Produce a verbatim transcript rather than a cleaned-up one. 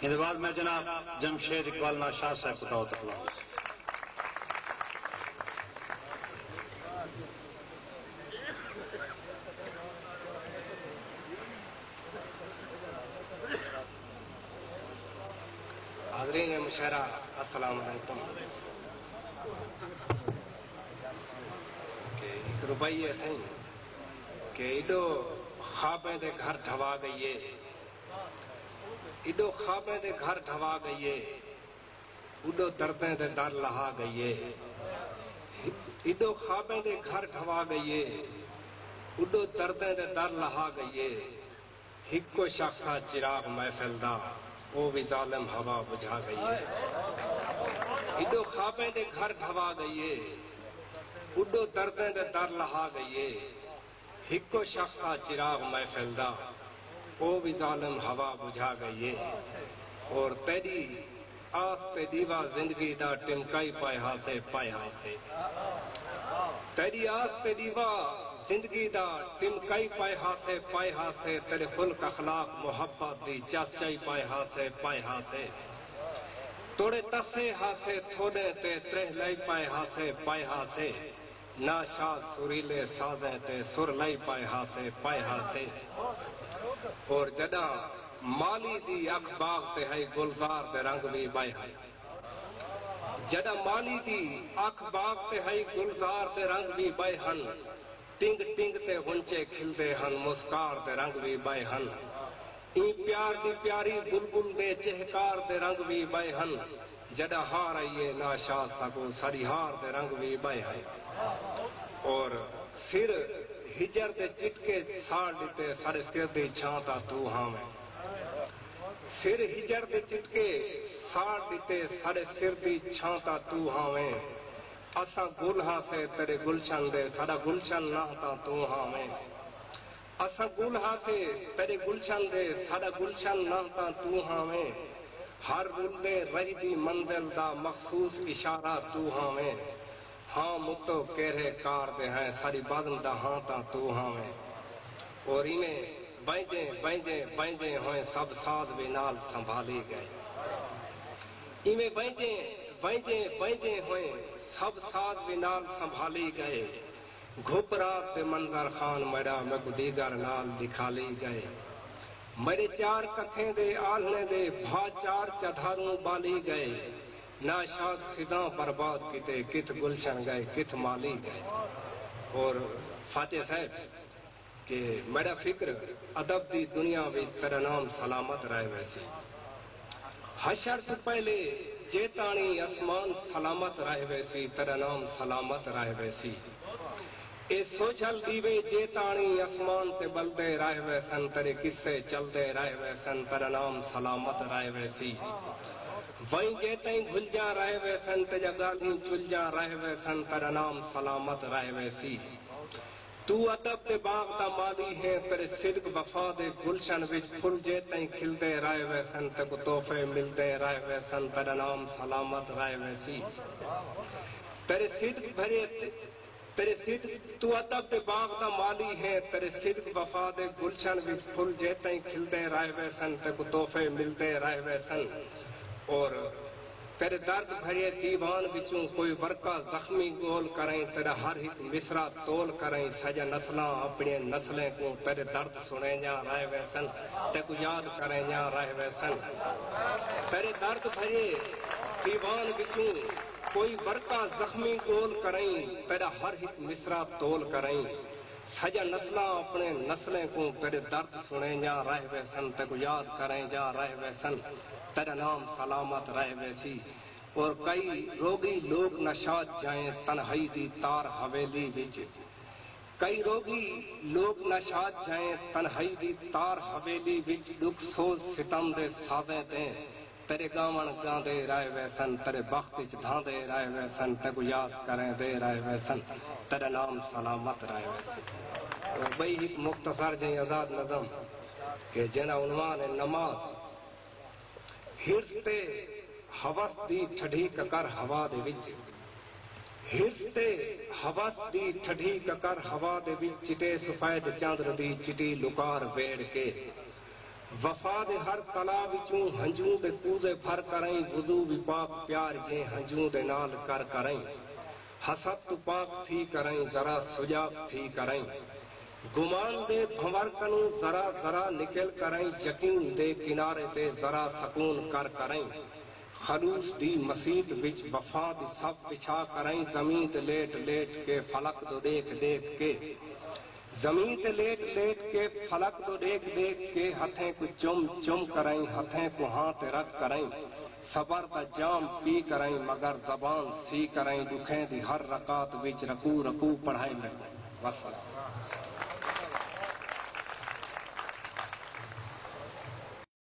ایندے بعد میں جناب جمشید اقبال ناشاد صاحب کوں دعوت اکرام۔ حاضرین مشاعرہ، السلام علیکم۔ کہ ہک رباعی ہے سائیں کہ ایݙو خوابیں دے گھر ڈھوا ڳئی ہے، ایݙو خوابیں دے گھر ڈھوا ڳئی ہے، اݙو دردیں دے در لہا ڳئی ہے۔ ایݙو خوابیں دے گھر ڈھوا ڳئی ہے، اݙو دردیں دے در لہا ڳئی ہے۔ ہکو شخص ہا چراغ محفل دا، او وی ظالم ہوا بجھا ڳئی ہے۔ ایݙو خوابیں دے گھر ڈھوا ڳئی ہے، اݙو دردیں دے در لہا ڳئی ہے۔ ہکو شخص ہا چراغ محفل دا، او وی ظالم ہوا بجھا ڳئی ہے۔ اور تیݙی آس تے ݙیوا زندگی دا ٹمکائی پائے ہاسے، پائے ہاسے۔ تیݙی آس تے ݙیوا زندگی دا ٹمکائی پائے ہاسے، پائے ہاسے۔ تیݙے خلق اخلاق محبت دی چس چائی پائے ہاسے، پائے ہاسے۔ توڑے تسے ہاسے تھوݙیں تے تریہہ لائی پائے ہاسے، پائے ہاسے۔ ناشاد سریلے سازیں تے سر لائی پائے ہاسے، پائے ہاسے۔ اور جݙاں مالی دی اکھ باغ تے ہئی، گلزار دے رنگ وی ٻئے ہن۔ جݙاں مالی دی اکھ باغ تے ہئی، گلزار دے رنگ وی ٻئے ہن۔ ٹنگ ٹنگ تے غنچے کھلدے ہن، مسکار دے رنگ وی ٻئے ہن۔ ایں پیار دی پیاری بلبل دے چہکار دے رنگ وی ٻئے ہن۔ جݙاں ہار آئی ہے ناشاد ساکوں، ساݙی ہار دے رنگ وی ٻئے ہن۔ اور سر ہجر دے چٹکے ساڑ ݙتے، ساݙے سر دی چھاں تاں توں ہاویں۔ سر ہجر دے چٹکے ساڑ ݙتے، ساݙے سر دی چھاں تاں توں ہاویں۔ اساں گل ہاسے تیݙے گلشن دے، ساݙا گلشن نہ تاں توں ہاویں۔ اساں گل ہاسے تیݙے گلشن دے، ساݙا گلشن نہ تاں توں ہاویں۔ ہر رلدے رہی دی منزل دا مخصوص اشارہ توں ہاویں۔ ہاں متو کیرھے کار دے ہیں، ساݙی بزم دا ہاں تاں توں ہاویں۔ اور ایویں بہندیں بہندیں بہندیں ہوئیں سب ساز وی نال سنبھالی ڳئے۔ ایویں ویندیں ویندیں ویندیں ہوئیں سب ساز وی نال سنبھالی ڳئے۔ گھپ رات دے منظر خان میݙا میکوں دیگر نال ݙکھالی ڳئے۔ میݙے چار کتھیں دے آلھݨے دے بھا چار چدھاروں ٻالی ڳئے۔ ناشاد خزاں برباد کیتے کتھ گلشن ڳئے کتھ مالی ڳئے۔ اور فاتح صاحب کہ میݙا فکر ادب دی دنیا وچ تیݙا نام سلامت رہ ویسی۔ حشر توں پہلے جے تاݨی اسمان سلامت رہ ویسی، تیݙا نام سلامت رہ ویسی۔ اے سوجھل ݙیوے جے تاݨی اسمان تے ٻلدے رہ ویسن، تیݙے قصے چلدے رہ ویسن، تیݙا نام سلامت رہ ویسی۔ وئیں جے تئیں گھلجاں رہ ویسن، تیݙیاں ڳالھیں چلجاں رہ ویسن، تیݙا نام سلامت رہ ویسی۔ توں ادب دے باغ دا مالی ہیں، تیݙے صدق وفا دے گلشن وچ پھل جے تئیں کھلدے رہ ویسن، تیکوں تحفے ملدے رہ ویسن، تیݙا نام سلامت رہ ویسی۔ تیݙے صدق بھرے، تیݙے صدق، توں ادب دے باغ دا مالی ہیں، تیݙے صدق وفا دے گلشن وچ پھل جے تئیں کھلدے رہ ویسن، تیکوں تحفے ملدے رہ ویسن۔ اور تیݙے درد بھرے دیوان وچوں کوئی ورقہ زخمی ڳول کرئیں، تیݙا ہر ہک مصرع تول کرئیں، ساݙیاں نسلاں اپݨیاں نسلیں کوں تیݙے درد سݨینجاں رہ ویسن، تیکوں یاد کرینجاں رہ ویسن۔ تیݙے درد بھرے دیوان وچوں کوئی ورقہ زخمی ڳول کرئیں، تیݙا ہر ہک مصرع تول کرئیں۔ ساݙیاں نسلاں اپݨے نسلیں کوں تیݙے درد سݨینجاں رہ ویسن، تیکوں یاد کرینجاں رہ ویسن، تیݙا نام سلامت رہ ویسی۔ اور کئی روڳی لوک نشاد جائیں تنہائی دی تار حویلی وچ، کئی روڳی لوک نشاد جائیں تنہائی دی تار حویلی وچ، ݙکھ سوز ستم دے سازیں تے تیݙے ڳاوݨ ڳاندے رہ ویسن، تیݙے بخت اچ دھاندے رہ ویسن، تیکوں یاد کریندے رہ ویسن، تیݙا نام سلامت رہ ویسی۔ اور ٻئی ہک مختصر جئیں آزاد نظم کہ جیندا عنوان ہے نماز۔ حرص تے ہوس دی ٹھڈی ککر ہوا دے وچ، حرص تے ہوس دی ٹھڈی ککر ہوا دے وچ، چٹے سفید چندر دی چٹی لکار ویڑھ کے وفا دے ہر تلا وچوں ہنجوں دے کوزے بھر کرئیں، وضو وی پاک پیار جیں ہنجوں دے نال کر کرئیں۔ حسد توں پاک تھی کرئیں، ذرا سڄاک تھی کرئیں۔ گمان دے بھنور کنوں ذرا ذرا نکل کرئیں، یقین دے کنارے تے ذرا سکون کر کرئیں۔ خلوص دی مسیت وچ وفا دی صف بچھا کرئیں، زمین تے لیٹ لیٹ کے فلک دو ݙیکھ ݙیکھ کے، زمین تے لیٹ لیٹ کے فلک دو ݙیکھ ݙیکھ کے، ہتھیں کوں چم چم کرئیں، ہتھیں کوں ہاں تے رکھ کرئیں، صبر دا جام پی کرئیں، مگر زبان سی کرئیں، ݙکھیں دی ہر رکعت وچ رکوع رکوع پڑھائے میکوں۔ وسلام۔